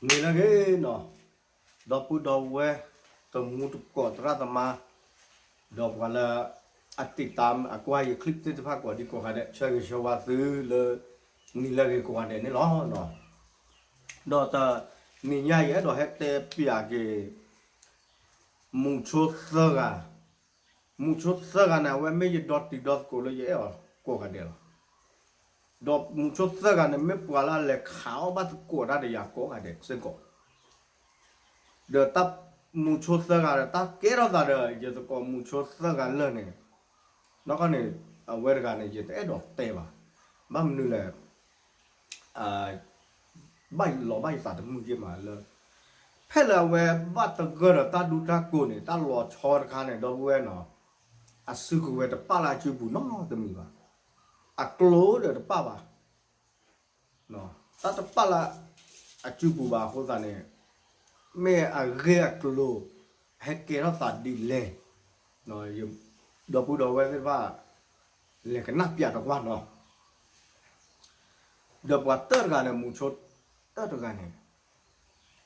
နံၤလၢအဂ့ၤနီၤ, ဒီပုၢ်ဒီဝဲၢ် တမူတကိး သရၣ်သမါ ဒီးပှၤလၢ အတံာ်တာ်အကွၢ်ယ clip သ့ၣ်တဖၣ်ကိးဒံကိးဂၤဒဲး ဆၢဂ့ၤဆၢဝါသုလၢ နံၤလၢအဂ့ၤကိးဂၤဒဲးန့ၣ်လီၤ. ဒီးတနံၤညါယအဲၣ်ဒိးဟဲတဲပၠးက့ၤ မုဆိသၢဂၤ, မုဆိသၢဂၤန့ၣ် အဝဲမ့ၢ်ယဒီတံၤဒီသကိးလၢယအဲၣ်အီၤကိးဂၤဒဲးလီၤ. ဒီးမုဆိသၢဂၤန့ၣ် မ့ၢ်ပှၤလၢအလဲၤခးအီၣ်ဘၣ်သကိးတၢ်ဒီးယၤကိးဂၤဒဲးစ့ၢ်ကီး, ဒီးတၢ်မုဆိသၢဂၤဒီး တၢ်ကဲထီၣ်သးဒီး ယသကိးမုဆိသၢဂၤလၢာ်န့ၣ်, နီၢ်ကီၢ်န့ၣ် အဝဲတဂၤန့ၣ် ယတအဲၣ်ဒိးတဲဘၣ်. ဘၣ်မနုၤလဲၣ် ဘၣ်လီၤဘၣ်ယသးတမုာ်က့မးလၢ ဖဲလၢအဝဲဘၣ်သဂၢၢ်ဒီးတၢ်ဒူတၢ်ကိးန့ၣ် တၢ်လီၤဆီတခါန့ၣ် ဒီပုၢ်ဝဲၢ်နီၤ, အစုကဝဲၤတပာ်လၢအစုပူၤနီတမံၤဘၣ်, အကျိၤဒီးတပာ်ဘၣ်, တၢ်တပာ်လၢအစုပူၤဘၣ်အဃိသတးန့ၣ်, မ့ၢ်အဂ့ၢ်အကျိၤ ဟဲကဲထီၣ်သးဒ်လဲၣ်, ဒီပုၢ်ဒီဝဲၢ်သ့ၣ်တဖၣ် လဲၤကနၣ်ပၠးတကွၢ်နီၤ. ဒီးပှၤတၢၢ်တဂၤန့ၣ် မုဆိတၢၢ်တဂၤန့ၣ်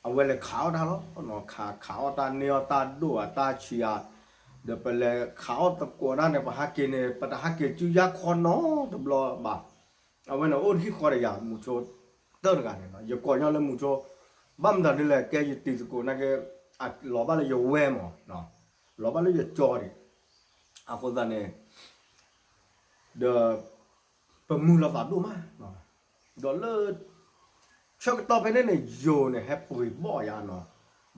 အဝဲလဲၤခးအီၣ်တၢ်လီၤ, ခး ခးအီၣ်တၢ်န့ၢ်အီၣ်တၢ်ဒိၣ်ဧါတၢ်ဆံးဧါ, ဒီးပလဲၤခးအီၣ်သကိးတၢ်န့ၣ် ပဟးက့ၤန့ၣ် ပတဟးက့ၤစုယါခီနီတဘျီဘၣ်. အဝဲန့ၣ်အိၣ်တဟံၣ်ဃီဒီးယၤ မုဆိတၢၢ်တဂၤန့ၣ်နီၤ, ယကိးညီလၢမုဆိ, ဘၣ်မတၤဒ်လဲၣ် ကဲယတံၤသကိးနာ်က့ အလီၤဘၣ်လၢယဝဲၢ်မး, လီၤဘၣ်လၢယကၠီဒံး, အဃိသတးန့ၣ် ဒီး ပမုာ်လိာ်သးဒိၣ်မး, ဒီးလၢ ဆၢကတီၢ်ဖဲန့ၣ်န့ၣ် ယိၤန့ၣ် ဟဲပှ့ၤဘီၣ်ယၤနီၤ,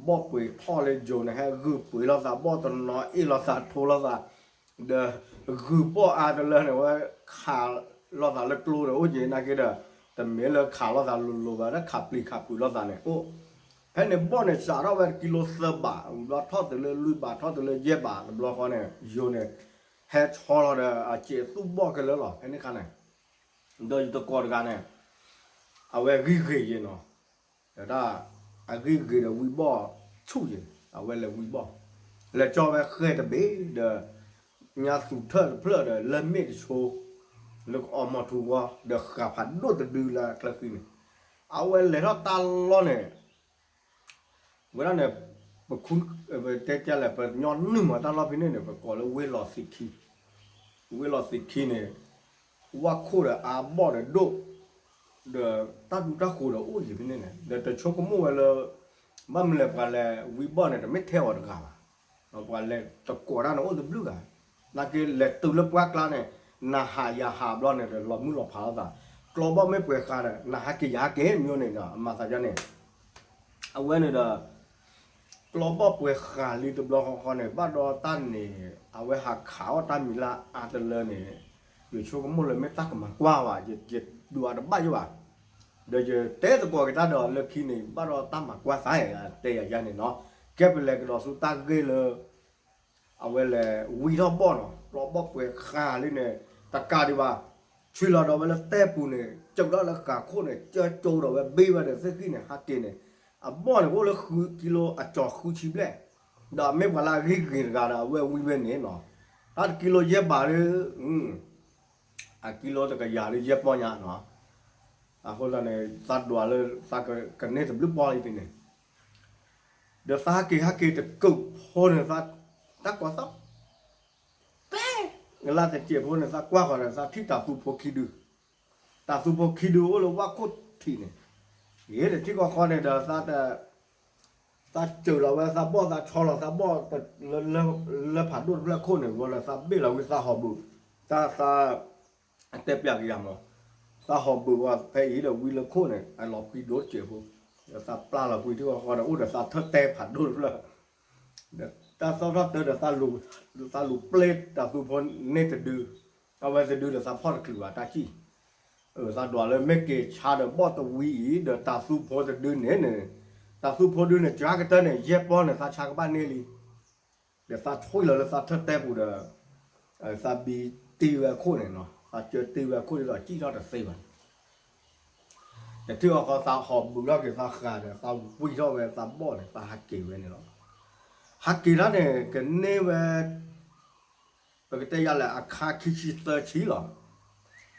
ဘီၣ်ပှ့ၤထီၣ်လၢယိၤန့ၣ် ဟဲဂုာ်ပှ့ၤလိာ်သးဘီၣ်တနီၤ အ့ၣ်လိာ်သးထိလိာ်သး, ဒီးဂုာ်ဘီၣ်အါတလၢန့ၣ် ဝဲခးလိာ်သးလၢကျိဒီးအိၣ်က့ၤနာ်က့ဒီး, တမ့ၢ်လၢခးလိာ်သးလိၤလိၤဘၣ် လၢခးပျံၤခးဖုးလိာ်သးန့ၣ်အိၣ်, ဖဲန့ၣ်ဘီၣ်န့ၣ်စးထီၣ်ဝဲကံလိသၢဘး, ဝံၤဘျီထီၣ်တုၤလၢလွံၢ်ဘး ထီၣ်တုၤလၢယဲၢ်ဘးတဘျီဃီန့ၣ် ယိၤန့ၣ် ဟဲဆီလီၤဒီး အစဲးသူၣ်ဘီၣ်ခဲလၢာ်လီၤ ဖဲန့ၣ်ခါန့ၣ်, ဒီးယတကိးတဂၤန့ၣ် အဝဲဂံၢ်ဂ့ၤယဲနီၤ, ဒီးတၢ် အဂံၢ်ဂ့ၤဒီးဝံဘီၣ်ဆူၣ်ယဲ, အဝဲလဲၤဝံဘီၣ်, လဲၤကၠီဝဲဃဲတဘ့ၣ်ဒီး ညါသူၣ်ထၢၣ်တဖျၢၣ်ဒီးလၢမ့ၣ်တဆိ, လၢကအီၣ်မီၤထူဂီၤ ဒီးဃာ်ဖးဒိၣ်တဒုလၢအချၢဃံန့ၣ်, အဝဲလဲၤထီၣ်တၢ်လီၢ်န့ၣ် ဝဲဒၣ်န့ၣ် ပခူ ပတဲကလဲၣ် ပညီနုၢ်မးတၢ်လီၢ်ဖဲန့ၣ်န့ၣ် ပကိးလၢဝ့ၢ်လီၤသံးခံ, ဝ့ၢ်လီၤသံးခံန့ၣ် ဝၣ်ခိၣ်ဒီးအါဘီၣ်ဒီးဒိၣ်, ဒီးတၢ်ဒူတၢ်ဃိၤဒီးအိၣ်ယံၤဖဲန့ၣ်န့ၣ် ဒီးတဆိကမိၣ်ဝဲလၢ ဘၣ်မနုၤလဲၣ်ပှၤလဲၤဝံဘီၣ်န့ၣ် တမ့ၢ်ထဲအီၤတဂၤဘၣ်, ပှၤလဲၤသကိးတၢ်န့ၣ်အိၣ်တဘျုးဂၤ, နာ်က့လဲၤတုၤလၢပှၢ်ကျါန့ၣ် နဟးယဟးဘျီန့ၣ်ဒီးလီၤမုၢ်လီၤဖးလိာ်သး, ကျီဘီၣ်မ့ၢ်ပှဲၤဃာ်ဒီး နဟးက့ၤယဟးက့ၤမ့ၢ်န့ၣ်ဒီး အမၤသးဒ်န့ၣ် အဝဲန့ၣ်ဒီး ကျီဘီၣ်ပှဲၤဃာ်လံတဘျီဃီဃီန့ၣ် ဘၣ်ဒီးတၢ်န့ၣ် အဝဲဟးခးအီၣ်တၢ်မံၤလၢအါတလၢန့ၣ် ယဆိကမိၣ်လၢမ့ၢ်တၢ်ကမၤကွၢ်ဘၣ် ယဒွးတဘၣ်ယိၣ်ဘၣ်, ဒီးယတဲသကိးက့ၤတၢ်ဒီးလၢခံန့ၣ် ဘၣ်ဒီးတၢ်မၤကွၢ်သး တဲယၤယၤန့ၣ်နီၤ, ကဲပလဲၤကဒီးဆူတၢ်ဂ့ၢ်လၢ အဝဲလဲၤဝံထီၣ်ဘီၣ်နီၤ ကျီဘီၣ်ပှဲၤဃာ်လံန့ၣ် တကးဒံးဘၣ်, ဆွံလီၤဒီးဝဲလၢတဲပူၤန့ၣ် ကၠိဒီးလၢဃာ်ခိၣ်န့ၣ် ကၠၢကၠိဒီးဝဲဘ့ဝဲဒီးသ့ၣ်ဃံၣ်န့ၣ် ဟးက့ၤန့ၣ်, အဘီၣ်န့ၣ်အိၣ်လၢဃုကံလိအကၠီၤဃုဆံဘျဲၣ်, ဒီးမ့ၢ်ပှၤလၢအဂံၢ်ဂ့ၤတဂၤဒီးအဝဲဝံဝဲန့ၣ်နီၤ, တၢ်တကံလိယဲၢ်ဘးလၢ အကံလိတကယၤလၢယဲၢ်ပီၢ်ညါနီၤ, အဃိသတးန့ၣ် သးဒွးလၢသးကန့ၢ်တဘျုးပီၢ်လံဖဲန့ၣ် ဒီးသးဟးက့ၤဟးက့ၤတကုးဖိန့ၣ် သးကွၢ်သး ပဲ လါတစဲးဖိန့ၣ် သးကွၢ်ဃီၤဒီး သးထံၣ်တၢ်သူဖိခံဒု, တၢ်သူဖိခံဒုအိၣ်လၢဝၣ်ခိၣ်ထံးန့ၣ်, ဂ့ၤဒီးထံကီၢ်ခီန့ၣ်ဒီး သးစၢၤလီၤဝဲသးဘီၣ် သးဆီလီၤသးဘီၣ် လၢဖးဒိၣ်တဖျၢၣ်ခိၣ်န့ၣ် ဝံၤလၢသးဘ့ၣ်လီၤဝံသးဟီၣ်ဘုး, တၢ်သး တဲပျးက့ၤယၤမး, သးဟီၣ်ဘုးဝဲဖဲအံၤဒီးဝံလၢခိၣ်န့ၣ် အလီၤကွံဒိၣ်တစဲးဖိ, ဒီးသးပျၢ်လီၤကွံထံကီၢ်ခီဒီး အိၣ်ဒီးသးထၢၣ်တဲဖးဒိၣ်တဖျၢၣ်, ဒီးတၢ်သီၣ်ထီၣ်တၢ်ဒီး သးလူၤပျဲတၢ်သူဖိန့ၢ်တဒု, အဝဲတဒုဒီးသးဖီၣ်တချုးဘၣ်တၢ်စံၣ်, သးဒွးလၢမ့ၢ်က့ၤဆါဒီးဘီၣ်တဝံအံၤ ဒီးတၢ်သူဖိတဒုန့ၣ်န့ၣ်, တၢ်သူဖိဒုန့ၣ် ကၠါကတၢၢ်န့ၣ် ယဲၢ်ပီၢ်န့ၣ် သးဆါကဘၣ်န့ၢ်လံ ဒီးသးထွံၣ်လီၤလၢသးထၢၣ်တဲပူၤဒီး သးဘံတံၢ်ဝဲအခိၣ်န့ၣ်နီၤ, သးကၢတံၢ်ဝဲအခိၣ်ဒ်သိးစံၣ်ထီၣ်တသ့ဘၣ်န့ၣ်, ယထံၣ်အီၤဃီသးဟီၣ်ဘုးထီၣ်က့ၤသးဃာ်ဒီး သးဝံထီၣ်ဝဲသးဘီၣ်န့ၣ် သးဟးက့ၤဝဲန့ၣ်လီၤ. ဟးက့ၤတၢ်န့ၣ် ကန့ၢ်ဝဲ ပကတဲယၤလဲၣ် အခါခံဆံသၢဆံလီၤ.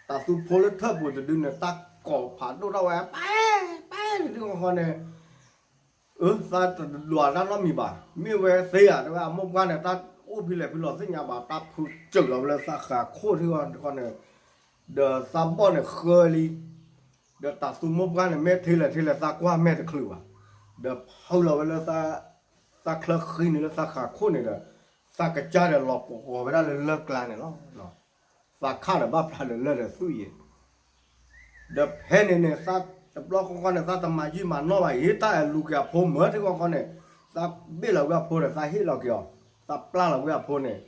တၢ်သူဖိလၢထၢၣ်ပူၤတဒုန့ၣ် တၢ်ကိးဖးဒိၣ်ထီၣ်ဝဲ ပဲ ပဲ တဒုဃီဃီန့ၣ်, အၢ သးတဒွးတၢ်နီတမံၤဘၣ်, မ့ၢ်ဝဲသ့ဧါ တဲဝဲအမိၢ်ပှၢ်န့ၣ် တၢ်အိၣ်ဖဲလဲၣ်ဖဲလဲၣ်သ့ၣ်ညါဘၣ်, တၢ်ဖုစၢးလီၤဝဲလၢသးဃၤခိၣ်ထံဃီန့ၣ်, ဒီးသးဘီၣ်န့ၣ်ဃၢလံ, ဒီးတၤသူမိၢ်ပှၢ်န့ၣ် မ့ၢ်ထဲလဲၣ်ထဲလဲၣ် သးကွၢ်မဲာ်တချုးဘၣ်, ဒီးဖုလီၤဝဲလၢ သးချၢဃံန့ၣ်လၢသးဃၤခိၣ်န့ၣ်ဒီး, သးကစၢ်ဒီးလီၤပှီၤဝဲဒၣ်လၢလၢၢ်ကျါန့ၣ်လီၤ. သးခးဒီးဘၣ်ဖျါလၢလၢၢ်ဒီးသွံၣ်ယဲၢ် ဒီးဖဲန့ၣ်န့ၣ် သးတဘျီဃီဃီန့ၣ် သးတမၤယံာ်မၤနီၢ်ဘၣ်, ယတၢ်အဲၣ်လူၤက့ၤအဖိမုၣ်ထံဃီဃီန့ၣ်, သးဘ့ၣ်လီၤကွံာ်အဖိဒီး သးဟ့ၣ်လီၤက့ၤအီၤ, သးပျၢ်လီၤကွံာ်အဖိန့ၣ်,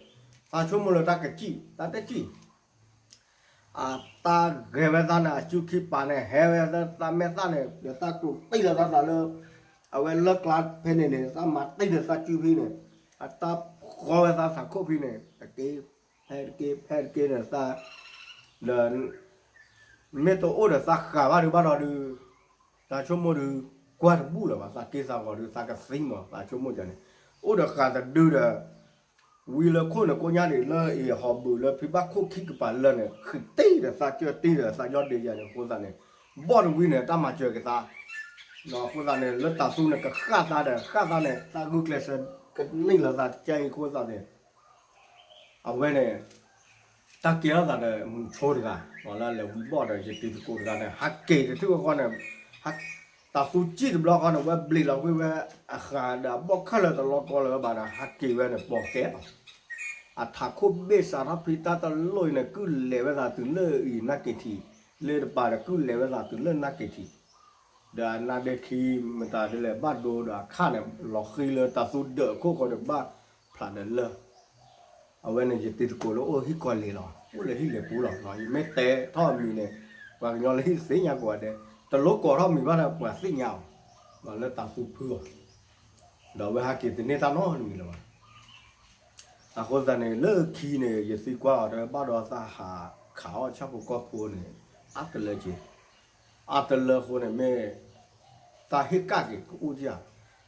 သးဆိကမိၣ်လၢတၢ်ကစံၣ် တၢ်တစံၣ် အတၢ်ဂဲၤဝဲသးန့ၣ် အစုခံပာ်န့ၣ် ဟဲဝဲသးမဲာ်သၣ်န့ၣ် ဒီးသးကျိးတံၢ်လီၤသးသးလၢ အဝဲလၢၢ်ကျါဖဲန့ၣ်န့ၣ် သးမၤတံၢ်ဒီးသးစုဖံန့ၣ်, အတၢ်ဃီဝဲသးသးခိၣ်ဖံန့ၣ် တက့ၢ် ဖဲတက့ၢ် ဖဲတက့ၢ်န့ၣ်သး, ဒီး မ့ၢ်တအိၣ်ဒီးသးဃၤဘၣ်ဒုးဘၣ်ဒီးဒုး, သးဆိကမိၣ်ဒုး, ကွၢ်တဘူၣ်လၢၤဘၣ် သးက့သးဂီၤဒုး သးကသံမး သးဆိကမိၣ်ယၤန့ၣ်, အိၣ်ဒီးဃၤတဒုဒီး ဝံၤလၢခိၣ်န့ၣ်ကိးညါဒံးလၢအံၤဟီၣ်ဘုးလၢဖံဘၣ်ခိၣ်ခံကပၤလၢာ်န့ၣ် ဃံးတံၢ်ဒီးသးကၢတံၢ်ဒီးသးယီၢ်ဒ့ယၤန့ၣ်အဃိသတးန့ၣ်, ဘီၣ်တဝံၤန့ၣ် တၢ်မၤစၢၤက့ၤသး, အဃိသတးန့ၣ် လၢတၤသူန့ၣ်ကဃၣ်သးဒီး ဃၣ်သးန့ၣ် သးဂုာ်ကျဲးစၢးကန့ၢ်လၢသးကဲအံၤအဃိသတးန့ၣ် အဝဲန့ၣ် တၢ်ကဲထီၣ်သးဒီးမုၢ်ဆိတဂၤ, လၢလဲၤဝံၤဘီၣ်ဒီးယတံၤသကိးတဂၤန့ၣ် ဟးက့ၤတထံၣ်ဃီဃီန့ၣ်, တၤသူစံၣ်တဘျီဃီန့ၣ် ဝဲဘျံးလီၤကွံာ်ဝဲအဃၤဒီးအဘီၣ်ခဲလၢာ်တလီၤကီလၢၤဘၣ်ဒီး ဟးက့ၤဝဲန့ၣ် ပိာ်ကဲလီၤ, အထးခိၣ်ဘ့ၣ်စးထီၣ်ဖံတၢ်တလိၣ်အံၤန့ၣ် ကုၢ်လဲၤဝဲသးတုၤလၢအံၤနၢ်က့ၤထံး, လၢတပၤဒီးကုၢ်လဲၤဝဲသးတုၤလၢနၢ်က့ၤထံး ဒီးအနါဒ့ခံ မတၤဒ်လဲၣ်ဘၣ်ဒိဒီးအခၣ်န့ၣ် လီၤဃံလၢတၤသူဒၢးအခိၣ်ဃိဒီးဘၣ်ဖျးဒီးလၢၢ်, အဝဲန့ၣ်ယတံၤသကိးလၢအိၣ်ဟံၣ်ကီၢ်လ့ၤလီၤ, အိၣ်လၢဟံၣ်လ့ၤပူၤလီၤ, ယမ့ၢ်တဲထီၣ်အမံၤန့ၣ် ပှၤကညီလၢဟံၣ်တသ့ၣ်ညါကိးဂၤဒဲး, တလိၣ်ကိးထီၣ်မံၤဘၣ်ဒီးပှၤသ့ၣ်ညါအီၤ, လၢတၤသူဖုအီၤ, ဒီးအဝဲဟးက့ၤတန့ၢ်တၢ်နီတမံၤလၢၤဘၣ် အဃိသတးန့ၣ် လၢခံန့ၣ် ယသံကွၢ်အီၤတဲဘၣ်ဒီးသးဟးခးအီၣ်ဆၣ်ဖိကီၢ်ဖိန့ၣ် အါတလၢက့ၤ, အါတလၢအဃိန့ၣ်မ့ၢ် သးဟ့ၣ်ကၣ်က့ၤကအိၣ်ဒံးဧါ,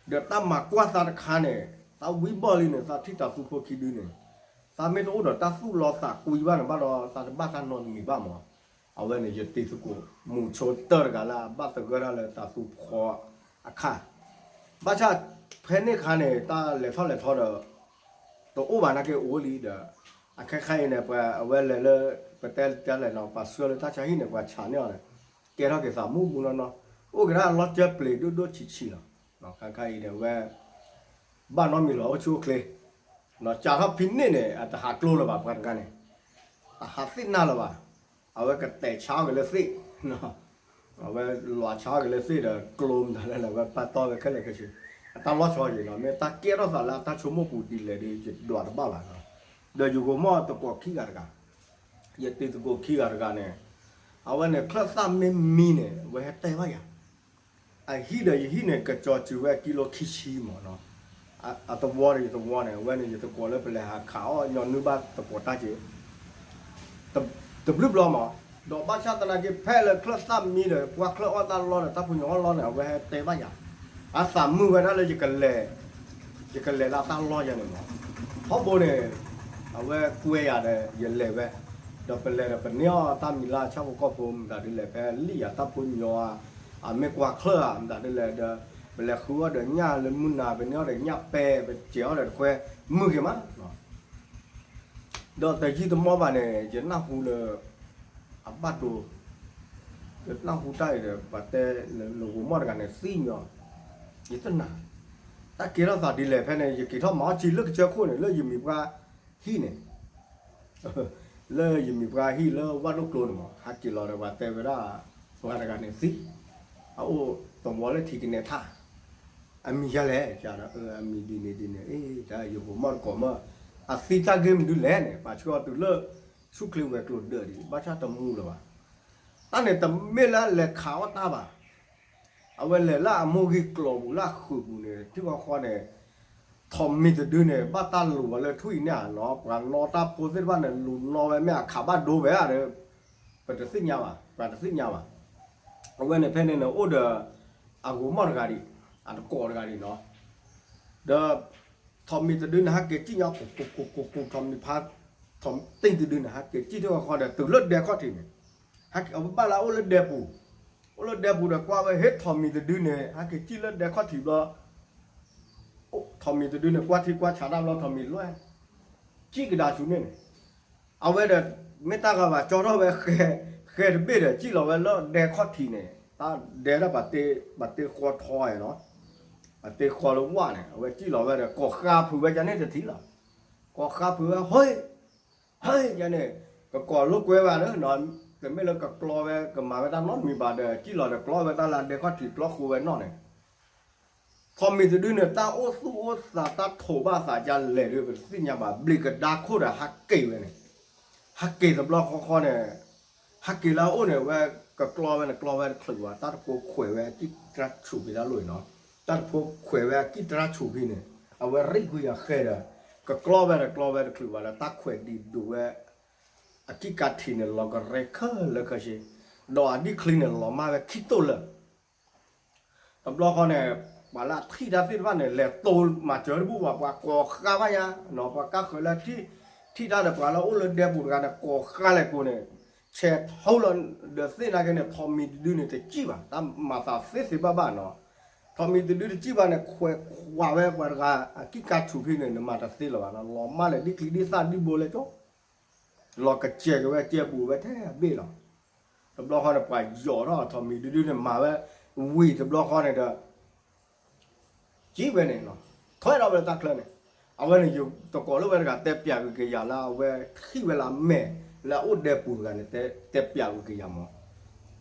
ဒီးတၢ်မၤကွၢ်သးတခါန့ၣ် သးဝံဘီၣ်လံန့ၣ် သးထံၣ်တၤသူဖိခံဒုန့ၣ်, သးမ့ၢ်တအိၣ်ဒီးတၢ်သူၣ်လီသးကွံဘၣ်န့ၣ်ဘၣ်ဒီး သးတဘၣ်တၢ်နီတမံၤဘၣ်မး, အဝဲန့ၣ်ယတံၤသကိး မုၢ်ဆိတၢၢ်တဂၤလၢအဘၣ်သဂၢၢ်တၢ်လၢတၤသူဖီအခါ ဘၣ်ဆၣ်ဖဲန့ၣ်အခါန့ၣ် တၢ်လဲၤထီၣ်လဲၤထီဒီး တအိၣ်ဘၣ်နာ်က့အိၣ်လံဒီး အခါခါအံၤန့ၣ် ပှၤအဝဲလဲၤလၢ ပတဲတၢ်လဲၣ်နီၤ ပှၤဆှၢလၢတၢ်ဆါဟံၣ်န့ၣ် ပှၤဆးန့ၢ်အီၤန့ၣ် ကဲထီၣ်က့ၤသးမူမူနီၢ်နီၢ် အိၣ်က့ၤဒၣ်လီၤကၢပျ့ၤဒိၣ်ဒိၣ်ဆံးဆံးလီၤ. ခါခါအံၤန့ၣ် အဝဲ ဘၣ်နီတမံၤလီၤ အိၣ်ဆူၣ်အိၣ်ချ့ စးထီၣ်ဖဲန့ၣ်န့ၣ် အတဟးကျိလၢၤဘၣ် ပှၤတဂၤန့ၣ် တဟးသ့ၣ်နၢ်လၢၤဘၣ်. အဝဲကတဲာ်ဆါအီၣ်က့ၤလၢသ့ၣ် အဝဲလွးဆါအီၣ်က့ၤလၢသ့ၣ်ဒီးကျိမတၤလဲၣ် အဝဲပာ်တီၢ်ဝဲခဲလၢာ်ခဲဆ့ အတၢ်လီၤဆီယံၤလီၤ မ့ၢ်တၢ်ကဲထီၣ်သးလၢအတၢ်ဆိကမိၣ်ပူၤဒ်လဲၣ်ဒီး ယဒွးတဘၣ်ဘၣ်နီၤ. ဒီးယဂိၤမီၢ်သကိးခံဂၤတဂၤ ယတံၤသကိးခံဂၤတဂၤန့ၣ် အဝဲန့ၣ် ချၢၣ်သၣ်မ့ၢ်မံန့ၣ် အဝဲဟဲတဲဘၣ်ယၤ အဟံၣ်ဒီးယဟံၣ်န့ၣ် ကစီၤစုၤဝဲကံလိခံဆံမးနီၤ. အသဝီဒီးယသဝီန့ၣ် အဝဲန့ၣ်ယသကိးလၢပလဲၤဟးခးအီၣ်ညီနုၢ်ဘၣ်သကိးတၢ်က့ၤ တဘျုးဘျီမး, ဒီးဘၣ်ဆၣ်သနာ်က့ ဖဲလၢချၢၣ်သၣ်မံဒီး ပှၤချၢၣ်အီၣ်တၢ်လီၢ်ဒီး တၢ်ဖိညီအီၣ်လီၢ်န့ၣ် အဝဲဟဲတဲဘၣ်ယၤ, အသးမုာ်ဝဲဒၣ်လၢ ယကလဲၤလၢတၢ်လီၢ်ယၤန့ၣ်မး, ထီဘိန့ၣ် အဝဲကွဲယၤဒီး ယလဲၤဝဲ, ဒီးပလဲၤဒီးပန့ၢ်အီၣ်တၢ်မံၤလၢဆၣ်ဖိကီၢ်ဖိ မတၤဒ်လဲၣ် ဖဲလံၣ်ယၤတၢ်ဖိညီဧါ, အမ့ၢ်ကွၢ်ချၢၣ်ဧါ မတၤဒ်လဲၣ်ဒီး ပလဲၤဃုအီၣ်ဒီးညၣ်လၢမုၢ်နၤ ပန့ၢ်အီၣ်ဒီးညၣ်ပဲ ပစဲးအီၣ်ဒီးတခွဲ မုာ်ဂ့ၤမး ဒီးတယံာ်တမီၢ်ဘၣ်န့ၣ် ယနၢ်ဟူလၢ အဘၣ်ဒိ, ယနၢ်ဟူတၢ်အံၤဒီး ပှၤတဲလၢဂိၤမီၢ်တဂၤန့ၣ်သံညီ, ယတနာ်, တၢ်ကဲထီၣ်သးဒ်လဲၣ်ဖဲန့ၣ် ယက့ၤထီၣ်မၤအီၣ်ကံလၢကစၢၢ်ခိၣ်န့ၣ် လၢယမံၤပှၢ်ဟံၣ်န့ၣ် လၢယမံၤပှၢ်ဟံၣ်လၢဝၣ်ဒိၣ်ကျိန့ၣ်မး ဟဲက့ၤလီၤဒီးပှၤတဲဝဲဒၣ် ပှၤတဂၤန့ၣ်သံ, အအိၣ်သဝီလၢထံကနဲထၣ်, အမံၤယၤလဲၣ်, အမံၤဒ်န့ၣ်ဒ်န့ၣ်, တၢ်ယဂိၤမီၢ်တကိးမၢ်, အသံတၢ်ဂ့ၢ်မနုၤလဲၣ်န့ၣ် ပှၤဆှၢအီၤတုၤလၢ ဆူၣ်ချ့ဝဲၤကျိၤဒၢးဒံး ဘၣ်ဆၣ်တမူလၢၤဘၣ်, တၢ်န့ၣ်တမ့ၢ်လၢအလဲၤခးအီၣ်တၢ်ဘၣ် အဝဲလဲၤလၢအမိၢ်ဂ့ၤကျိၤပူၤလၢအဃုာ်ပူၤန့ၣ် ထံၣ်ဃီဃီန့ၣ်, ထိးမံၤတဒုန့ၣ် ဘၣ်တၢ်လူၤဝဲလၢထွံၣ်အံၤန့ၣ်နီၤ, ပှၤနီၣ်တၢ်ဖိသ့ၣ်တဖၣ်န့ၣ် လူၤနီၣ်ဝဲမ့ၢ်အခးဘၣ်ဒိဝဲဧါဒီး, ပတသ့ၣ်ညါဘၣ်, ပှၤတသ့ၣ်ညါဘၣ်. အဝဲန့ၣ်ဖဲန့ၣ်န့ၣ် အိၣ်ဒီး အဂိၤမီၢ်တဂၤဒံး, အတကိးတဂၤဒံးနီၤ, ဒီး ထိးမံၤတဒုန့ၣ် ဟဲက့ၤစံၣ်ညီ ကိးကိးကိးကိး ထိးမံၤဖါ ထိးတံၢ်တဒုန့ၣ် ဟဲက့ၤစံၣ်ထံၣ်ဃီဃီဒီး တုၤလၢဒဲခီၣ်ထံးန့ၣ်, ဟဲက့ၤအဝဲဘၣ်လၢအအိၣ်လၢဒဲပူၤ, အိၣ်လၢဒဲပူၤဒီးကွၢ်ဝဲဟ့ၣ်ထိးမံၤတဒုန့ၣ် ဟဲက့ၤစံၣ်လၢဒဲခီၣ်ထံးဘျီ ထိးမံၤတဒုန့ၣ် ကွၢ်ထံကွၢ်ဆးတၢ်ဘျီ ထိးမံၤလွဲၢ် စံၣ်ကဒါဆူန့ၣ်န့ၣ်, အဝဲဒီး မ့ၢ်တၢ်ဂၤဘၣ် ကၠီထီၣ်ဝဲ ဃဲတဘ့ၣ်ဒီး စံၣ်လီၤဝဲလၢဒဲခီၣ်ထံးန့ၣ်, တၢ်ဒဲဒၣ် ပှၤတ့ဃီထီနီၤ, ပှၤတ့ဃီလၢဝၣ်န့ၣ် အဝဲစံၣ်လီၤဝဲဒီး ကိးဃါဖုးဝဲဒ်န့ၣ်တထံၣ်လီၤ. ကိးဃါဖုးဝဲ ဟ့ ဟ့ ယန့ၣ် ကကိးလိာ်ကွဲဘၣ်လၢ တမ့ၢ်လၢကကျီဝဲ ကမၤဝဲတၢ်နီတမံၤဘၣ်ဒီး စံၣ်လီၤဒီးကျီဝဲတၢ်လၢဒဲခီၣ်ထံး ကျီဃိဝဲနီၣ်န့ၣ်, ထိးမံၤတဒုန့ၣ် တၢ်အိၣ်သူၣ်အိၣ်သး တၢ်ထိးဘၣ်သးဒ်လဲၣ်ဒီး ပတသ့ၣ်ညါဘၣ်, ဘျံးကဒါခိၣ်ဒီးဟးက့ၤဝဲန့ၣ်, ဟးက့ၤတဘျီဃီဃီန့ၣ်, ဟးက့ၤလၢအအိၣ်န့ၣ် ဝဲကကျီဝဲန့ၣ် ကျီဝဲတချုးဘၣ်, တၢ်တဖိခွဲးဝဲအကံၢ်တြၢ်ဆူၣ်ဖံးတၢ်လိၣ်န့ၣ်နီၤ, တၢ်တဖိခွဲးဝဲအကံၢ်တြၢ်ဆူၣ်ဖံးန့ၣ် အဝဲရံၣ်ကွံာ်အဃဲဒီး ကကျီဝဲဒီးကျီဝဲတချုးဘၣ်ဒီး တၢ်ခွဲးဒံးဒိးဝဲ အကံၢ်ကးထံးန့ၣ် လီၤကရဲခဲလၢာ်ခဲဆ့, ဒီးအဒံၣ်ချံန့ၣ် လီၤမၢ်ဝဲခံတိၢ်လၢာ် တဘျီဃီန့ၣ် ပှၤလၢအထံၣ်တၢ်သ့ၣ်တဖၣ်န့ၣ် လဲၤတိၤမၤစၢၤတဘူၣ်ဘၣ်, ပှၤကိးဃါဘၣ်ညါနီၤ, ပှၤကါဃၢၤလၢ ထံၣ်တၢ်ဒီးပှၤလၢအိၣ်လၢဒဲပူၤတဂၤန့ၣ် ကိးဃါလဲၣ်ကိးန့ၣ်, ဆဲးထီၣ်လီၤ, ဒီးသ့ၣ်နာ်က့န့ၣ် ထိးမံၤတဒုန့ၣ်တစံၣ်ဘၣ်, တၢ်မၤသးသ့သ့ဘၣ်ဘၣ်နီၤ, ထိးမံၤတဒုတစံၣ်ဘၣ်န့ၣ် ခွဲးခွးဝဲပှၤတဂၤ အကံၢ်ကးဆူၣ်ဖံးန့ၣ် နမၤတသ့လၢၤဘၣ်နီၤ, လီၤမၢ်လၢဒ်ချံဒ်သၣ်ဒ်ဘိလဲၣ်ကၠီ လီၤကစဲးက့ၤဝဲ ကဲပူၤဝဲထဲအဘ့ၣ်လီၤ. တဘျီဃီန့ၣ် ပှၤယီၤထီၣ်ထိးမံၤဒုဒုန့ၣ် မၤဝဲဝံၤတဘျီဃီန့ၣ်ဒီး ကံဝဲန့ၣ် ထွဲထီၣ်ဝဲတၢ်ချၢန့ၣ်, အဝဲန့ၣ် ယတကိးလၢဝဲတဂၤ တဲပျးဂ့ၤကယၤလၢအဝဲထံၣ်ဝဲလၢအမဲာ်လၢအအိၣ်ဒဲပူၤတဂၤန့ၣ် တဲပျးဂ့ၤကယၤမး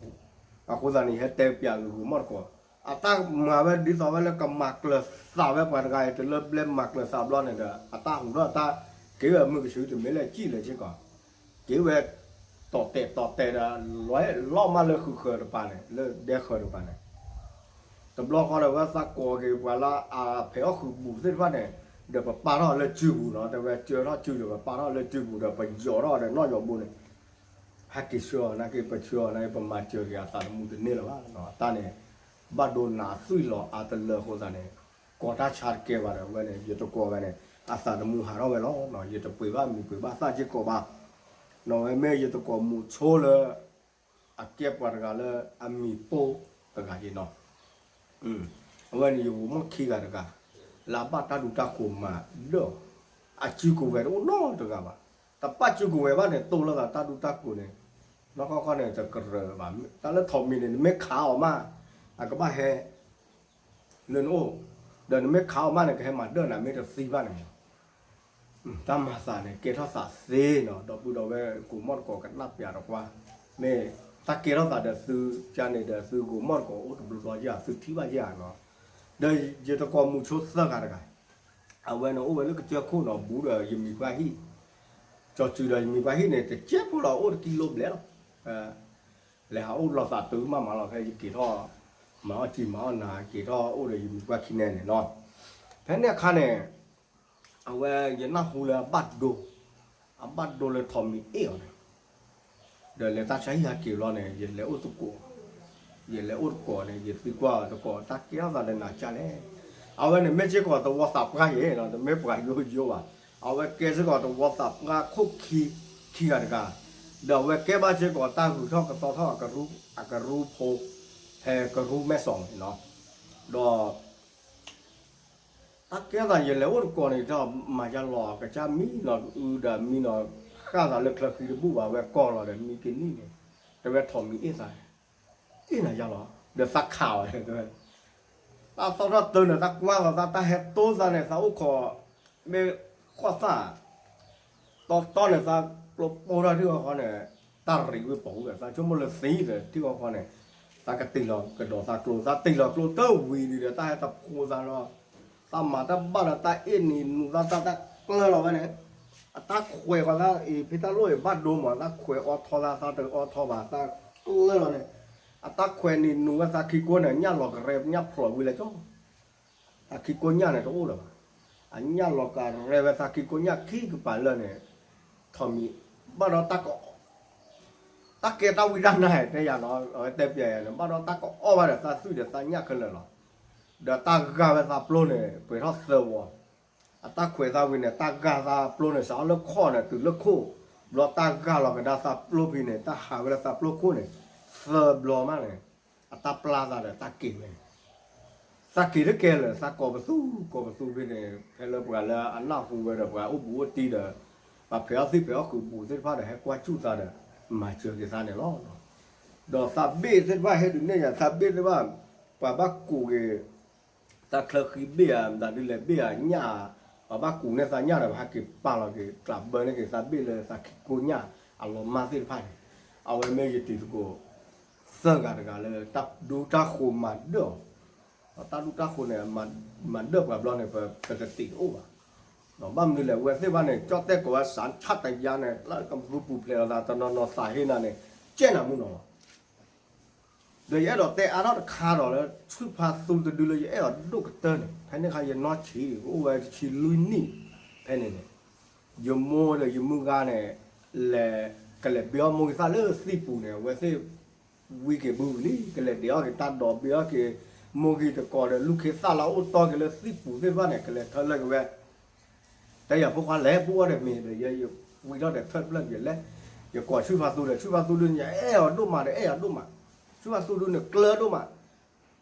အဃိသတးန့ၣ် ယဟဲတဲပျးဂ့ၤဂ့ၤမီၢ်တကိး, အတၢ်မၤဝဲဒ်သိးဝဲလၢကမၤကျၢၤသးဝဲပှၤတဂၤအံၤ တလၢဘျဲမၤကျၢၤသးဘျီန့ၣ်ဒီး အတၢ်ဟူးထီၣ်တၢ်က့ၤဝဲမုၢ်ကဆူတမ့ၢ်လၢကံၣ်လၢၤစ့ၢ်ကီး, က့ၤဝဲ တီၢ်တဲာ်တီၢ်တဲာ်ဒီး လီၤမၢ်လၢဃုာ်ဃၢၤတပၤန့ၣ် လၢဒဲဃၢၤတပၤန့ၣ် တဘျီဃီဒီးဝဲသးကိးက့ၤပှၤလၢအဖဲးအီၣ်ဃုာ်ပူၤသ့ၣ်တဖၣ်န့ၣ် ဒီးပပာ်ထီၣ်လၢစုပူၤနီၤ, တဲဝဲကၢထီၣ်စုဒီးပပာ်ထီၣ်လၢစုပူၤဒီးပယီၤထီၣ်ဒီးနီၣ်ယီၤဘိန့ၣ်, ဟဲက့ၤဆှၢအီၤနာ်က့ ပဆှၢအီၤနာ်က့ ပမၤစၢၤက့ၤအသးသမူတန့ၢ်လၢၤဘၣ်နီၤ, တၢ်န့ၣ် ဘၣ်ဒိနးသွံၣ်လီၤအါတလၢအဃိသတးန့ၣ် ကိးတၢ်ဆါတကဲဘၣ်ဒီးဝဲန့ၣ် ယတကိးဝဲန့ၣ် အသးသမူဟးထီၣ်ဝဲလီၤ, ယတပှ့ၤဘၣ်မံၤပှ့ၤဘၣ်သၣ်စ့ၢ်ကီးဘၣ်, နီၤဝဲမ့ၢ်ယတကိးမူးဆိလၢ အကဲပှၤတဂၤလၢအမံၤပိၢ်တဂၤက့နီၤ အဝဲန့ၣ်ယဂိၤမီၣ်ခံဂၤတဂၤ လၢအဘၣ်တၢ်ဒူတၢ်ကိးမၤဒၢၣ်အီၤ, အစုကဝဲၤတအိၣ်နီတဂၤဘၣ်, တပာ်စုကဝဲၤဘၣ်န့ၣ် တိၢ်လိာ်သးတၢ်ဒူတၢ်ကိးန့ၣ်, နီၢ်ခီခီန့ၣ် တကရၢၢ်ဘၣ်, တၢ်လၢထိးမံၤန့ၣ် နမ့ၢ်ခးအီၤမး အကဘၣ်ဟဲ လၢနအိၣ်, ဒီးနမ့ၢ်ခးအီၤမးန့ၣ် ကဟဲမၤဒၢၣ်နၤမ့ၢ်တသံဘၣ်န့ၣ်မး တၢ်မၤသးန့ၣ် ကဲထီၣ်သးသ့နီၤ, ဒီပုၢ်ဒီဝဲၢ်ကိးမီၣ်တကိးကနၣ်ပျးတကွၢ်, မ့ၢ်တၢ်ကဲထီၣ်သးဒီးသုကန့ၣ်ဒီးသုဂိၤမီၣ်တကိးအိၣ်တဘျီဘျီယၤ သုထံၣ်ဘၣ်ယၤနီၤ, ဒီးယတကိးမူးဆိသၢဂၤတဂၤ, အဝဲန့ၣ်အိၣ်ဝဲလၢကစၢၢ်ခိၣ်နီၤ ဘူးဒီးယမံၤပှၢ်ဟံၣ်, ကၠီၤစုၤဒီးယမံၤပှၢ်ဟံၣ်န့ၣ် တကဲဖိလီၤအိၣ်တကံလိဘျဲၣ်လီၤ လဲၤဟးအိၣ်လီၤသးတုၤမးမးလီၤ ဖဲယက့ၤထီၣ် မၤအီၣ်စံာ်မၤအီၣ်နၤ က့ၤထီၣ်အိၣ်ဒီးယမံၤပှၢ်ခံနဲန့ၣ်နီၤ, ဖဲန့ၣ်အခါန့ၣ် အဝဲယနၢ်ဟူလၢအဘၣ်ဒိ, အဘၣ်ဒိလၢထိးမံၤအ့ၣ်အီၤန့ၣ်, ဒီးလဲၤတၢ်ဆါဟံၣ်ဟးက့ၤဘျီန့ၣ် ယလဲၤအိၣ်တကိး, ယလဲၤအိၣ်တကိးန့ၣ် ယသံကွၢ်အီၤတကိး တၢ်ကဲထီၣ်သးဒီးနၤကၢ်လဲၣ်, အဝဲန့ၣ်မ့ၢ်စ့ၢ်ကီးသဝီသးပှၢ်ယဲနီၤ တမ့ၢ်ပှၤယိယိဘၣ်, အဝဲကဲစ့ၢ်ကီးသဝီသးပှၢ်ခိၣ်ခံ, ခံဂၤတဂၤ, ဒီးအဝဲကဲဘၣ်စ့ၢ်ကီးတၢ်ဂုၤထီၣ်ကသီထီၣ် အကရူဖိ, ဖဲကရူမဲၢ်စီၤန့ၣ်နီၤ, ဒီး တၢ်ကဲသးယလဲၤအိၣ်တကိးန့ၣ် တမၤယါလီၤ ကစၢ်မံနီၤ အုဒီးမံနီၤ ဃၣ်သးလၢချၢဃံတဘူၣ်ဘၣ် ဝဲကိးလီၤဒီးမံကနံၣ်န့ၣ်, တဲဝဲထိးမံၤအ့ၣ်သး, အ့ၣ်နၤယါလီၤ ဒီးသးခးအီၤတဲဝဲ, တၢ်သီၣ်ထီၣ်တၢ်န့ၣ် တၢ်ကွၢ်လီၤသး တၢ်ဟဲတိသးန့ၣ် သးအိၣ်ခိး, မ့ၢ်ဃီၣ်သၣ် တီတီန့ၣ် သးကျိပိၢ်ထီၣ်ထံၣ်ဃီဃီန့ၣ်, တၢ်ရံးဝံၤပိာ်ဝဲ သးဆိကမိၣ်လၢသံဒီးထံၣ်ဃီဃီန့ၣ်, သးကတံၢ်လီၤကဒီးသးကျိ သးတံၢ်လီၤကျိတၢ်ဝံၤဒံးဒီး တၢ်ဟဲတဖိသးလီၤ, သးမၤတၢ်ဘၣ်ဒီးတၢ်အ့ၣ်နံၤနူၤသး တၢ်တၢ်ကျၢၢ်လီၤဝဲန့ၣ်, အတၢ်ခွဲးဃီသးအံၤ ဖဲတၢ်လိၣ်အံၤဘၣ်ဒိမး သးခွဲးအီထီသး သးတအီထီဘၣ် သးကျၢၢ်လီၤန့ၣ်, အတၢ်ခွဲးနံၤနူၤဝဲသးခံကိန့ၣ် ညၣ်လီၤကရဲ ညၣ်ဖျိးဝံၤလၢကၠီ သးခံကိညၣ်န့ၣ်တအိၣ်လၢၤဘၣ်. အညၣ်လီၤကရဲဝဲသးခံကိညၣ်ခံကပၤလၢာ်န့ၣ်, ထိးမံၤ, ဘၣ်ဒီးတၢ်က, တၢ်ကဲတၢ်ဝံတၢ်နါတဲယၤနီၤ အဝဲတဲပျးယၤန့ၣ် ဘၣ်ဒီးတၢ်ကအီၣ်ဘၣ်ဒီးသးသွံၣ်ဒီးသးညၣ်ခဲလၢာ်လီၤ. ဒီးတၢ်ဂၢ်ဝဲသးပျိန့ၣ် ပှဲၤထီၣ်သၢဝီ, အတၢ်ခွဲးသးဝံၤန့ၣ် တၢ်ဂၢ်သးပျိန့ၣ် စးထီၣ်လၢခီၣ်န့ၣ် တုၤလၢခိၣ်, ဘျီတၢ်ဂၢ်လီၤကဒါသးပျိဖဲန့ၣ် တၢ်ဟးဝဲလၢသးပျိခိၣ်န့ၣ်, သၢဘျီမးန့ၣ်, အတၢ်ပျၢ်သးဒီးတၢ်က့ၤဝဲန့ၣ် သးက့ၤတကဲလၢၤ သးကိးပသူ ကိးပသူဖဲန့ၣ် ဖဲလၢပှၤလၢအနၢ်ဟူဝဲဒီးပှၤအိၣ်ဘူးအိၣ်တံၢ်ဒီး ပှၤဖဲးအီၣ်သံၣ်ဖဲးအီၣ်ဃုာ်ဘူးသ့ၣ်တဖၣ်ဒီး ဟဲကွၢ်စူၣ်သးဒီး မၤစၢၤက့ၤသးန့ၣ်လီၤ. ဒီးသးဘ့ၣ်သ့ၣ်တဖၣ်ဟဲဒုးနဲၣ်ယၤ သးဘ့ၣ်သ့ၣ်တဖၣ် ပှၤဘၣ်ကူးက့ၤ သးချၢဃံဘ့ၣ်ဧါ မတၤဒုလဲၤဘ့ၣ်ဧါ ညၣ်ဧါ, ပှၤဘၣ်ကူးန့ၢ်သးညၣ်ဒီး ပဟဲက့ၤပာ်လီၤက့ၤ ကျးဘၢန့ၢ်က့ၤသးဘ့ၣ်လၢသးခံကိညၣ်အလီၤမၢ်သ့ၣ်တဖၣ်န့ၣ်, အဝဲမ့ၢ်ယတံၤသကိး သၢဂၤတဂၤလၢတၢ်ဒူတၢ်ဃိၤမၤဒၢၣ်အီၤ, ဒီးတၢ်ဒူတၢ်ဃိၤန့ၣ် မၤဒၢၣ်ပှၤဘျီန့ၣ် ပတတံာ်တအိၣ်ဘၣ်. ဘၣ်မနုၤလဲၣ် အဝဲသ့ၣ်တဖၣ်န့ၣ် ကၠီၣ်တဲၣ်ကိးဝဲစးဆၣ်တယါန့ၣ် လၢကသူပူၤဖျဲးလီၤသး တနီၤနီၤသးဟ့နၤန့ၣ် ကဲနၤမုၢ်နီၤလီၤ. ဒီးယအဲၣ်ဒိးတဲအါထီၣ်တခါဒီးလၢ ဆူၣ်ဖးသူတဒုလၢယအဲၣ်အီၤဒိၣ်ကတၢၢ်န့ၣ် ဖဲန့ၣ်ခါယနီၢ်ဆံး အိၣ်ဝဲတဆံလွံၢ်နံၣ် ဖဲန့ၣ်န့ၣ် ယမိၢ်ဒီးယမုၢ်ဂၤန့ၣ် လဲၤ ကလဲၤဘ့အီၣ်မိၢ်ဂံၢ်သၣ်လၢသံၣ်ပူၤန့ၣ် အဝဲသ့ၣ် ဝံက့ၤဘုလံ ကလဲၤဒဲးအီၣ်က့ၤတၢ်ဒီးဘ့အီၣ်က့ၤ မိၢ်ဂံၢ်တကိးဒီး လူၢ်ခ့သၣ်လၢအိၣ်တီၢ်က့ၤလၢသံၣ်ပူၤသ့ၣ်တဖၣ်န့ၣ် ကလဲၤထၢလၢကဝဲ တဲယၤဖိခွါလဲၤဘုအီၣ်ဒီးမ့ၤဒီး ယဝံထီၣ်ဒီးထၢၣ်ဖျၢၣ်က့ၤလဲၤ ယကိးဆူၣ်ဖးသူဒီး ဆူၣ်ဖးသူဒုန့ၣ် အဲၣ်အီၤဒိၣ်မးဒီး အဲၣ်ယၤဒိၣ်မး, ဆူၣ်ဖးသူဒုန့ၣ် ကျၢၤဒိၣ်မး,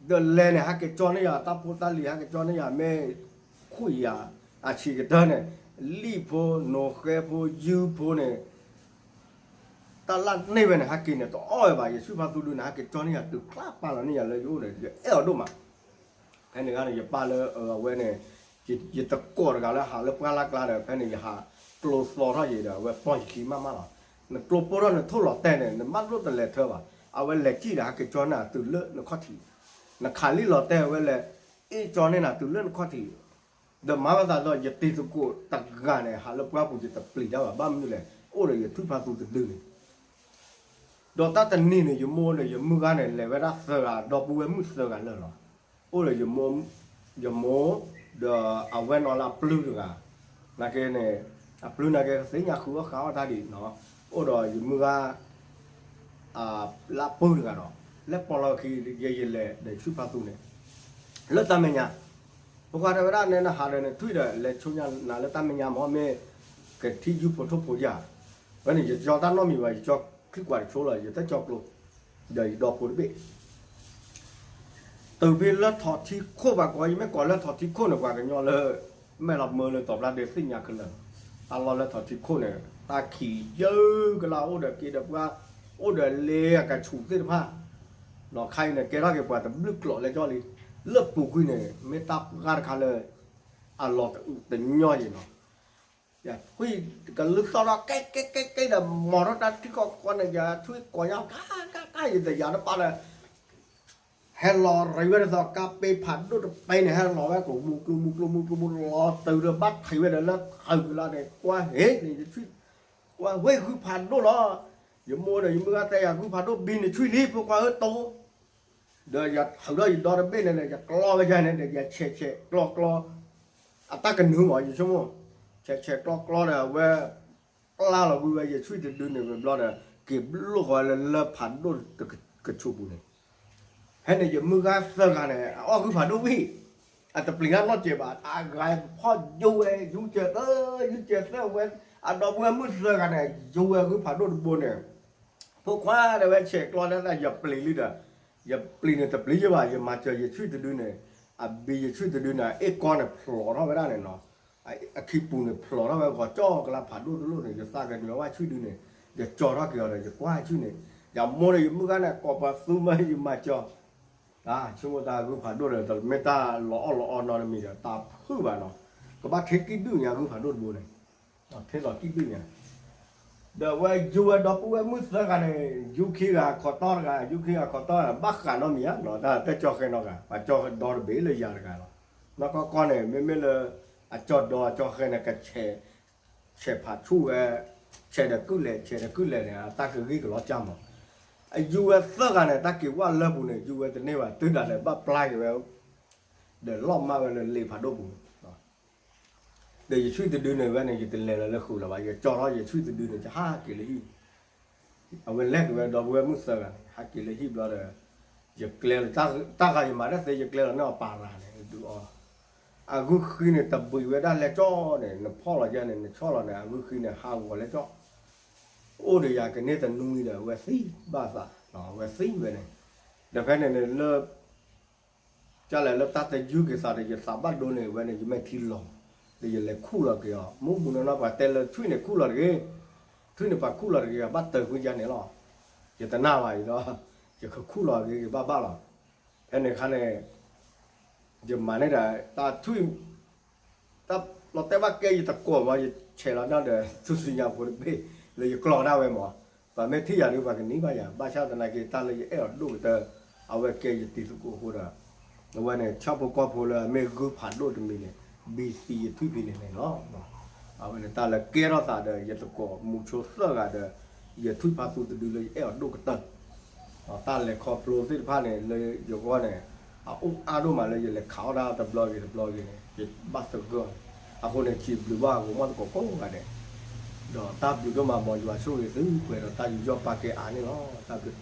ဒီးလဲၤန့ၣ် ဟးက့ၤကၠီန့ၢ်ယၤ တၢ်ဖိတၢ်လံၤ ဟးက့ၤကၠီန့ၢ်ယၤ မ့ၢ် ခွံယၤ အဆံးကတၢၢ်န့ၣ် လံၣ်ဖိ နိၤဃဲဖိ ယုၢ်ဖိန့ၣ် တၢ်လၢန့ၢ်ဝဲန့ၣ် ဟးက့ၤန့ၣ် တအီၣ်ဝဲဘၣ် ယဆူၣ်ဖးသူဒုန့ၣ် ဟးက့ၤကၠီန့ၢ်ယၤ တုၤချါပာ်လီၤန့ၢ်ယၤလၢယအိၣ်ဒီး ယအဲၣ်အီၤဒိၣ်မး ဖဲန့ၣ်ဂၤန့ၣ် ယပၢ်လၢအဝဲန့ၣ် ယတကိးတဂၤလၢဟးလၢပှၢ်လၢ်ကျါဒီး ဖဲန့ၣ်ယဟးကျိသီထီၣ်ယံၤဒီး အဝဲပီၢ်ယခံမးမးလီၤ. နကျိပိၢ်ထီၣ်နထိၣ်လီၤတဲာ်န့ၣ် နမၢလိၣ်တလဲၤထၢဘၣ်. အဝဲလဲၤစံၣ်ဒီးဟးက့ၤကၠီန့ၢ်နၤတုၤလၢနခီၣ်ထံး, နခးလံၣ်လီၤတဲာ်ဝဲလဲၤ အ့ၣ်ကၠီန့ၢ်နၤတုၤလၢနခီၣ်ထံး, ဒီးမၤဝဲသးဒီးယတံၤသကိးတဂၤန့ၣ် ဟးလၢပှၢ်ပူၤယတပျံၤတၢ်ဘၣ် ဘၣ်မနုၤလဲၣ် အိၣ်ဒီးယဆူၣ်ဖးသူတဒုန့ၣ် ဒီးတၢ်တနံၤန့ၣ် ယမိၢ်ဒီးယမုၢ်ဂၤန့ၣ် လဲၤဝဲဒၣ်သၢဂၤ ဒီပုၢ်ဝဲၢ်မုၣ်သၢဂၤလၢာ်လီၤ. အိၣ်ဒီးယမိၢ်, ယမိၢ်, ဒီးအဝဲၢ်နီၤလၢအပျုၢ်တဂၤ, နာ်က့န့ၣ်, အပျုၢ်နာ်က့သ့ၣ်ညါဃုအီၣ်ဃးအီၣ်တၢ်ဒံးနီၤ, အိၣ်ဒီးယမုၢ်ဂၤ လၢအပုၢ်တဂၤဒီး လဲၤပိာ်လီၤခံ ယဲယလဲၤဒီးဆူၣ်ဖးသူန့ၣ် လၢတၢ်မဲာ်ညါ, ဖိခွါတဲဝဲဒၣ်နဲနဟးဒီးနထွံၣ်ဒီး လဲၤဆိညါနၤလၢတၢ်မဲာ်ညါမ့ၢ် မ့ၢ်ကထံၣ်ယူၢ်ဖိထိၣ်ဖိယၤ, ဝဲန့ၣ် ယကၠီတၢ်နီတမံၤဘၣ် ယကၠီချံကွၢ်တဆိလီၤ ယတၢ်ကၠီကျိ ဒီးယဒီဖိတဘ့ၣ် တုၤဖဲလၢထိးထံခိၣ်ဘၣ်ကီး ယမ့ၢ်ကိးလၢထိးထံခိၣ်န့ၣ် ပှၤကညီလၢ မဲာ်လီၤမၢလၢတီၤပျၢ်ဒ့သ့ၣ်ညါခဲလၢာ်, တၢ်လီၢ်လၢထိးထံခိၣ်န့ၣ် တၢ်ခံးယၢကလၢ်အိၣ်ဒီးက့ဒီးပှၢ်, အိၣ်ဒီးလ့အကဆူးသ့ၣ်တဖၣ်, နီၢ်ခါအံၤန့ၣ် ကဲထီၣ်က့ၤပှၤတဘျုးကျိာ်လၢကၠီလံ, လၢပူၤကွံာ်န့ၣ် မ့ၢ်တၢ်ပှၢ်တခါလၢ အလီၤတအုးတညီယံၤနီၤ ယထွံၣ်ကလုၢ်သီၣ်ထီၣ်ကဲကဲကဲကဲဒီး မီၤထီၣ်တၢ်ထံကီၢ်ကီန့ၣ် ယထွံၣ်ကိးညါကါကါကါ ယတယာ်တပာ်ဒီး ဟဲလီၤရံးဝဲဒ်သိးကါပ့ဖးဒိၣ်တပဲန့ၣ် ဟဲလီၤဝဲကျိၤမူကျိၤမူကျိၤမူကျိၤမူ လီၤတုၤဒီးဘၣ်ထံးဝဲဒီးလၢထၢၣ်ကလာ်န့ၣ် ကွၢ်ဟ့ၣ်န့ၣ် ယထွံၣ် ကွၢ်ဝဲဂုၢ်ဖးဒိၣ်လီၤ. ယမိၢ်ဒီးယမုၢ်ဂၤတဲယၤ ဂုၢ်ဖးဒိၣ်ဘံနထွံၣ်လံ ဖိခွါဧၢတိ ဒီးယထုးထီၣ်ယဒီတဘ့ၣ်န့ၣ် ယကျီဝဲယၤန့ၣ်ဒီး ယဆဲးဆဲးကျီကျီ အတၢ်ကနုာ်မး ယဆိကမိၣ် ဆဲးဆဲးကျီကျီဒီး အဝဲ ပျၢ်လီၤကွံာ်ဝဲယဆွံၣ်တဒုန့ၣ် ဝံၤဘျီဒီး က့ၤလိၣ်ဃီၤဝဲလၢလၢဖးဒိၣ်တကဆူးပူၤန့ၣ် ဖဲန့ၣ်ယမုၢ်ဂၤသၢဂၤန့ၣ် အအီၣ်ဂုၢ်ဖးဒိၣ်ဝံၤ အတပျံၤတၢ်နီတစဲးဘၣ် အဂၤဖီၣ်ယိဝဲ ယူၤစဲးသၢ ယူၤစဲးသၢဝဲ အဒီပုၢ်ဝဲၢ်မုၣ်သၢဂၤန့ၣ် ယိဝဲဂုၢ်ဖးဒိၣ်တဘိန့ၣ် ဖိခွါတဲဝဲဆဲးကျီတဲသး ယပျံၤလံဒီး ယပျံၤန့ၣ်တပျံၤယဘၣ် ယမၤစၢၤယဆွံၣ်တဒုန့ၣ် အဘံယဆွံၣ်တဒုန့ၣ် အ့ၣ်ကီန့ၣ်ဖျိးထီၣ်ဝဲဒၣ်န့ၣ်နီၤ အခံပူၤန့ၣ်ဖျိးထီၣ်ဝဲ ဂီၤကၠီကလါဖးဒိၣ်တလိၣ်န့ၣ် ယသးကညီၤဝဲဆွံၣ်ဒုန့ၣ် ယကၠီထီၣ်က့ၤအီၤဒီး ယကွၢ်ဆွံၣ်န့ၣ် ယမိၢ်ဒီးယမုၢ်ဂၤန့ၣ် ကိးပသူမ့ၢ်ယမၤစၢၤ ဆိကမိၣ်တၢ်ဂုၢ်ဖးဒိၣ်ဒီး တမ့ၢ်တၢ်လီၤအီၣ်လီၤအီနီတမံၤဒီး တၢ်ဖုၣ်ဘၣ်နီၤ ကဘၣ်ထံကံၣ်ဒုၣ်ညါဂုၢ်ဖးဒိၣ်တဘိန့ၣ် ထံလီၤကံၣ်ဒုၣ်ညါ ဒီးအဝဲယူၤဝဲဒီပုၢ်ဝဲၢ်မုၣ်သၢဂၤန့ၣ် ယူၤခံဂၤခီတီတဂၤ ယူၤခံဂၤခီတီတဂၤ ဘၣ်ဃးနီတမံၤဧါနီၤ တၢ်တဲကၠီဃဲနီတဂၤ ပှၤကၠီဒီတဘ့ၣ်လၢယၤတဂၤလီၤ နီၢ်ကီၢ်ကီၢ်န့ၣ် မ့မ့ၢ်လၢ အကၠီဒီအကၠီဃဲန့ၣ် ကဆဲး ဆဲးဖးဆူၣ်ဝဲ ဆဲးဒီးကုၢ်လဲၣ် ဆဲးဒီးကုၢ်လဲၣ်န့ၣ် အတၢ်ကဂံၢ်ကလီၤကၢ်မး အယူၤဝဲသၢဂၤန့ၣ် တၢ်က့ၤဝဲလၢပူၤန့ၣ် ယူၤဝဲတန့ၢ်ဘၣ် တုၤဒၣ်လဲာ်ဘၣ်ပျၢ်က့ၤဝဲ ဒီးလီၤမၢ်ဝဲလၢလ့ဖးဒိၣ်ပူၤန့ၣ် ဒီးယဆွံၣ်တဒုန့ၣ်ဝဲန့ၣ် ယတလဲၤလီၤလၢဃုာ်လၢၤဘၣ် ယကၠီထီၣ်ယဆွံၣ်တဒုန့ၣ် ယဟးက့ၤလၢဟံၣ် အဝဲလဲၤက့ၤဝဲဒီပုၢ်ဝဲၢ်မုၣ်သၢဂၤန့ၣ် ဟးက့ၤလၢဟံၣ်ဘျီဒီး ယကျဲလီၤ တၢ်ဂၤယမၤတၢ်သ့ ယကျဲလီၤန့ၣ်အီၤပာ်ရၤန့ၣ် ဒုးအီၤ အဂုၢ်ဃံန့ၣ် တဘှံးဝဲဒၣ်လဲၤကၠီန့ၣ် နဖီၣ်လီၤယဲန့ၣ် နဆီၣ်လီၤန့ၣ် အဂုၢ်ဃံန့ၣ် ဟးဂီၤလဲၤကၠီ အိၣ်ဒီးယၤကန့ၢ်တနွံဒီး အဝဲသံဘၣ်သး အဝဲသံဝဲန့ၣ် ဒီးဖဲန့ၣ်န့ၣ်လၢ ကလဲၣ်လၢတၢ်တယုၢ်က့ၤသးဒီး ယသးဘၣ်ဒိန့ၣ် ဝဲန့ၣ် ယမ့ၢ်ထံလီၤ, ဒီးယလဲၤခူၣ်လီၤက့ၤအီၤ, မုၢ်မုၢ်နီၢ်နီၢ် ပှၤတဲလၢထွံၣ်န့ၣ်ခူၣ်လီၤတဂ့ၤ, ထွံၣ်န့ၣ်ပှၤခူၣ်လီၤတဂ့ၤ ဘၣ်တၢၢ်ကွံာ်ယၤန့ၣ်လီၤ. ယတနာ်ဘၣ်အံၤဒီး ယကခူၣ်လီၤဂ့ၤဂ့ၤဘၣ်ဘၣ်လီၤ. ဖဲန့ၣ်အခါန့ၣ် ယမၤန့ၢ်ဒၣ်တၢ်ထွံၣ် တၢ်လီၤတဲာ်ဘၣ်ကဲယတကိးဘၣ် ယဆဲးလီၤတၢ်ဒီး သူၣ်စူညါဖိတဘ့ၣ် လၢယကျီၢ်ဒၣ်ဝဲမး, ပှၤမ့ၢ်ထံၣ်ယၤဒီး ပှၤကနံၤဘၣ်ယၤ, ဘၣ်ဆၣ်သနာ်က့ တၢ်လၢယအဲၣ်အီၤဒိၣ်ကတၢၢ် အဝဲကဲယတံၤသကိးအဃိဒီး အဝဲန့ၣ် ဆၣ်ဖိကီၢ်ဖိလၢအမ့ၢ်ဂုၢ်ဖးဒိၣ်တမံၤန့ၣ် ဘံသံယထွံၣ်ဖံန့ၣ်န့ၣ်လီၤ. အဝဲန့ၣ်တၢ်လၢကဲထီၣ်သးဒီး ယသကိးမူဆိသၢဂၤဒီး ယထွံၣ်ဖါသူတဒုလၢယအဲၣ်အီၤဒိၣ်ကတၢၢ် တၢ်လဲၤခီဖျိသ့ၣ်တဖၣ်န့ၣ် လၢယဂီၢ်န့ၣ် အအိၣ်အါဒိၣ်မးလၢယလဲၤခးအီၣ်တၢ်တဘျီဂ့ၤတဘျီဂ့ၤန့ၣ် ယဘၣ်သဂၢၢ်အီၤန့ၣ်, အဃိန့ၣ် စံးဘျုးဘၣ်အဂီၤမီၢ်သကိးကိးဂၤဒဲး, ဒီးတၢ်ဘျုးဒိၣ်မး မ်ယွၤဆိၣ်ဂ့ၤသုပှဲၤဒီးတၢ်ယူးယီၣ်ပာ်ကဲအါန့ၣ်လီၤ. တၢ်ဘျုး